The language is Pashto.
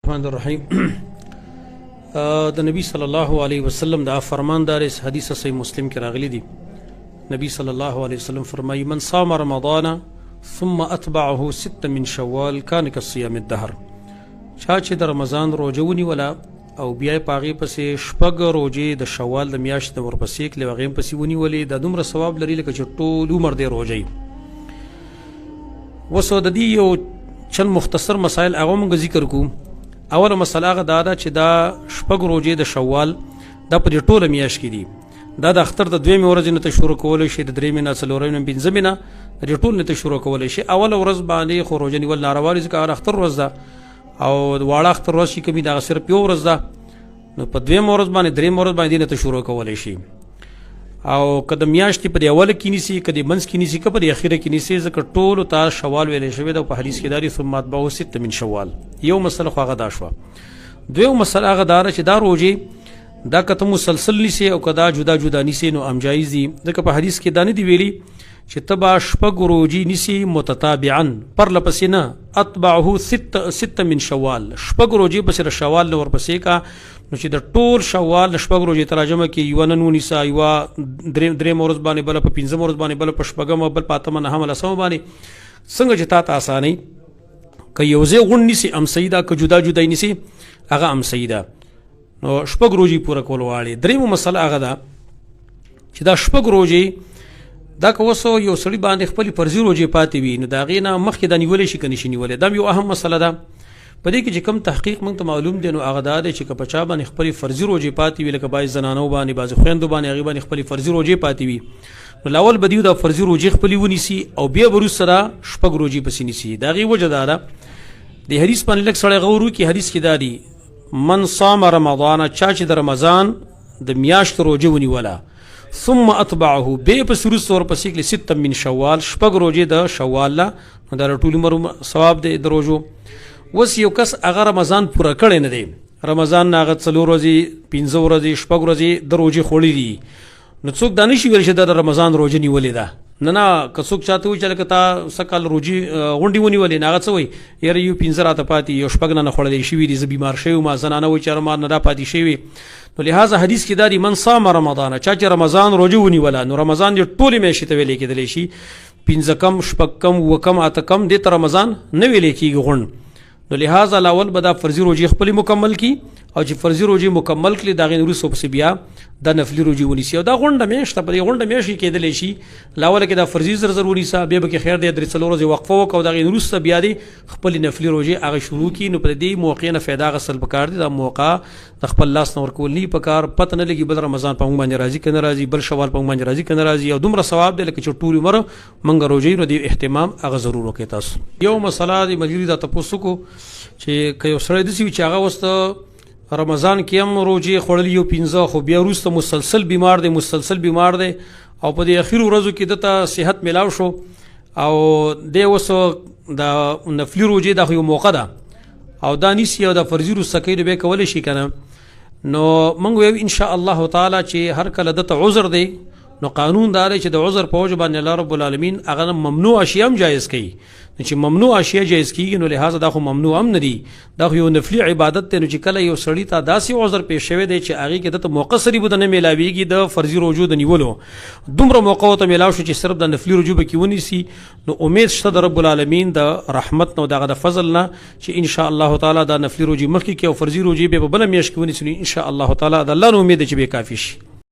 الرحمن الرحیم. د نبی صلی الله علیه وسلم دا فرمان دار حدیث صحیح مسلم کې راغلی دی. نبی صلی الله علیه وسلم فرمایي: من صام رمضان ثم اتبعه ست من شوال کان کصيام الدهر. چا چې د رمضان روزه ونیوله او بیا په هغې پسې شپږ روژې د شوال د میاشتې د ورپسې کړې او هغې هم پسې ونیولې، دا دومره ثواب لري لکه چې ټول عمر دی روژه. اوس د دې یو چند مختصر مسایل هغه موږ ذکر کوو. اوله مسله هغه دا ده چې دا شپږ روژې د شوال دا په دې ټوله میاشت کې دي. دا د اختر د دویمې ورځې نه ته شروع کولی شي، د درېیمې نه، څلورمې نه، پنځمې نه، د دې ټول نه ته شروع کولی شي. اوله ورځ باندې خو روژه نیول ناروا دي، ځکه هغه اختر ورځ ده او واړه اختر ورځ چې کومي دغه صرف یو ورځ ده. نو په دویمه ورځ باندې، درېیمه ورځ باندې نه ته شروع کولی شي. او که د میاشتې په دې اوله کې نیسي، که د منځ کې نیسي، که په دې اخیره کې نیسي، ځکه ټولو ته شوال ویلی شوی ده. په حدیث کې دا دي: ثم اتبعه ست من شوال. یو مسله خو هغه دا شوه. دویمه مسله هغه دا ده چې دا روژې دا که ته مسلسل نیسې او که دا جدا جدا نیسې نو هم جایز دي، ځکه په حدیث کې دا نه دی ویلي چې ته به شپږ روژې نیسې متتابعا پرله پسې، نه، اتبعه ست ست من شوال، شپږ روژې پسې د شوال نه ورپسې کا. نو چې د ټول شوال د شپږ روژې تراجمه کې یوه نن ونیسه، یوه درېیمه ورځ باندې، بله په پنځمه ورځ باندې، بله په شپږمه، بل په اتمه، نهمه، لسمه باندې، څنګه چې تا ته اساني. که یو ځای غونډ نیسي هم صحیح ده، که جدا جدا یې نیسي هغه هم صحیح ده. نو شپږ روژې پوره کول غواړي. درېیمه مسله هغه ده چې دا شپږ روژې دا که اوس یو سړي باندې خپلې فرضي روژې پاتې وي، نو د هغې نه مخکې دا نیولی شي که نه شي نیولی؟ دا یو اهم مسله ده. په دې کې چې کوم تحقیق موږ ته معلوم دی نو هغه دا دی چې که په چا باندې خپلې فرضي روژې پاتې وي، لکه بعضې زنانو باندې، بعضې خویندو باندې، هغې باندې خپلې فرضي روژې پاتې وي، نو لاول به دیو دا فرضي روژې خپلې ونیسي او بیا به وروسته دا شپږ روژې پسې نیسي. د هغې وجه دا ده، د حدیث باندې لږ سړی غور وکړي. حدیث کې دا دی: من صام رمضان، چا چې د رمضان د میاشت روژه ونیوله، ثم اتبعه، به پس وروسته ورپسې کړي، ست من شوال، شپږ روژې د شوال له، نو دا ټول عمر ثواب دی د روژو. اوس یو کس هغه رمضان پوره کړی نه دی، رمضان نه هغه څلور ورځې، پنځه ورځې، شپږ ورځې د روژې خوړلې دي، نو څوک دا نشي ویلی چې دا د رمضان روژه نیولې ده. نه نه، که څوک چاته وایي چې لکه تا سږکال روژې غونډې ونیولې، نو هغه څه وایي؟ یاره یو پنځه راته پاتې، یو شپږ نه خوړلی شوي دي، زه بیمار شوی وم. زنانه وایي چې ما نه دا پاتې شوي. نو لهذا حدیث کې دا دي: من صام رمضان، چا چې رمضان روژه ونیوله، نو رمضان دې ټولې میاشتې ته ویلی کېدلی شي. پنځه کم، شپږ کم، اووه کم، اته کم، دې ته رمضان نه ویلی کېږي غونډ. نو لهذا لاول به دا فرضي روژې خپلې مکمل کړي او چې فرضي روژې مکمل کړي، د هغې نه وروسته پسې بیا دا نفلي روژې ونیسي. او دا غونډه میاشت په دې غونډه میاشت کې کېدلی شي. لاوله کې دا فرضي زر زر ونیسه، بیا به کې خیر دی درې څلور ورځې وقفه وکړه او د هغې نه وروسته بیا دې خپلې نفلي روژې هغه شروع کړي. نو په دې موقع نه فایده اخیستل پکار دي. دا موقع د خپل لاس نه ورکول نه پکار. پته نه لګي بل رمضان په موږ باندې راځي که نه راځي، بل شوال په موږ باندې راځي که نه راځي، او دومره ثواب دی لکه چې ټول عمر موږ روژه. نو دې اهتمام هغه ضرور وکړئ تاسو. یو مسله د ملګري دا تپوس وکړو چې که یو سړی داسې وي چې هغه اوس رمضان کې هم روژې خوړلي یو پنځه، خو بیا وروسته مسلسل بیمار دی، مسلسل بیمار دی او په دې اخیرو ورځو کې ده ته صحت میلاو شو او دی اوس د نفلي روژې دا خو یو موقع ده او دا نیسي او د فرضي روسته کوي، نو بیا کولی شي که نه؟ نو موږ وایو ان شاء الله تعالی چې هر کله ده ته عذر دی، نو قانون دا دی چې د عذر په وجه باندې الله رب العالمین هغه ممنوع اشیاء هم جایز کوي. نو چې ممنوع اشیاء جایز کیږي، نو لهذا دا خو ممنوع هم نه دي، دا خو یو نفلي عبادت دی. نو چې کله یو سړي ته داسې عذر پیښ شوی دی چې هغې کې ده ته موقع سري بده نه میلاویږي د فرضي روژو د نیولو، دومره موقع ورته میلاو شو چې صرف د نفلي روژو به کې ونیسي، نو امید شته د رب العالمین د رحمت نه او دغه د فضل نه چې ان شاء الله تعالی دا نفلي روژې مخکې کې او فرضي روژې به په بله میاشت کې ونیسي. نو ان شاء الله تعالی د الله نه امید دی چې به کافي شي.